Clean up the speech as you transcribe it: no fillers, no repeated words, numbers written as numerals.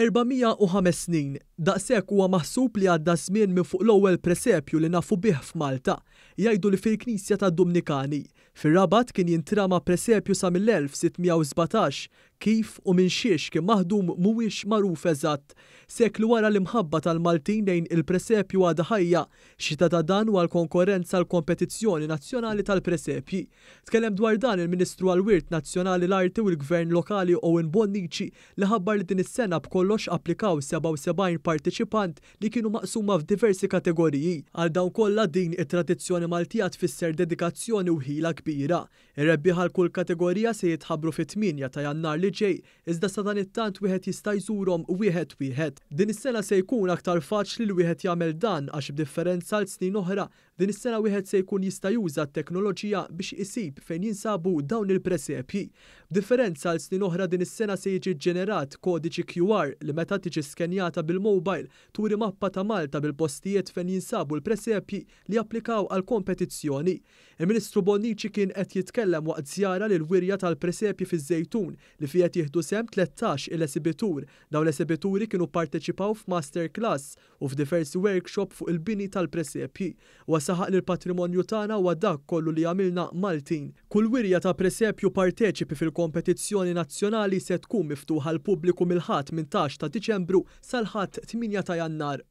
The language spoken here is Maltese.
405 snin, daqshekk huwa maħsub li għadda ż-żmien minn fuq l-ewwel presepju li nafu bih f'Malta. Jgħidu li fil-knisja tad-Dumnikani, fir-Rabat kien jintrama presepju sa mill-1617. Kif u minn xiex kien maħdum mhuwiex magħruf eżatt. Sekli wara l-imħabba tal-Maltin lejn il-presepju għadha ħajja. Xhieda ta' dan huwa l-konkorrenza għall-kompetizzjoni nazzjonali tal-presepji. Tkellem dwar dan il-Ministru għall-Wirt Nazzjonali, l-Arti u l-Gvern Lokali Owen Bonnici li ħabbar li din is-sena b'kollox applikaw 77 parteċipant li kienu maqsuma f'diversi kategoriji. Għal dawn kollha din it-tradizzjoni Maltija tfisser dedikazzjoni u ħila kbira. Ir-rebbieħ għal kull kategorija se jitħabbru fit-8 ta' Jannar li ġej, iżda sadanittant wieħed jista' jżurhom wieħed wieħed. Din is-sena se jkun aktar faċli li wieħed jagħmel dan għax b'differenza għal snin oħra, Din is-sena wieħed se jkun jista' juża t-teknoloġija biex isib fejn jinsabu dawn il-presepji. B'differenza għal snin oħra din is-sena se jiġi ġġenerat kodiċi QR li meta tiġi skenjata bil-mobile turi mappa ta' Malta bil-postijiet fejn jinsabu l-presepji li applikaw għall-kompetizzjoni. Il-Ministru Bonnici kien qed jitkellem waqt żjara lill-wirja tal-presepji fiż-Żejtun li fiha qed jieħdu sehem 13 il-esibitur. Dawn l-esibituri kienu pparteċipaw f'master class u f'diversi workshop fuq il-bini tal-presepji. Huwa saħaq li l-patrimonju tagħna huwa dak kollu li jagħmilna Maltin. Kull wirja ta' presepju parteċipi fil-kompetizzjoni nazzjonali se tkun miftuħa għall-pubbliku mill-Ħadd 18 ta' Diċembru sal-Ħadd 8 ta' Jannar.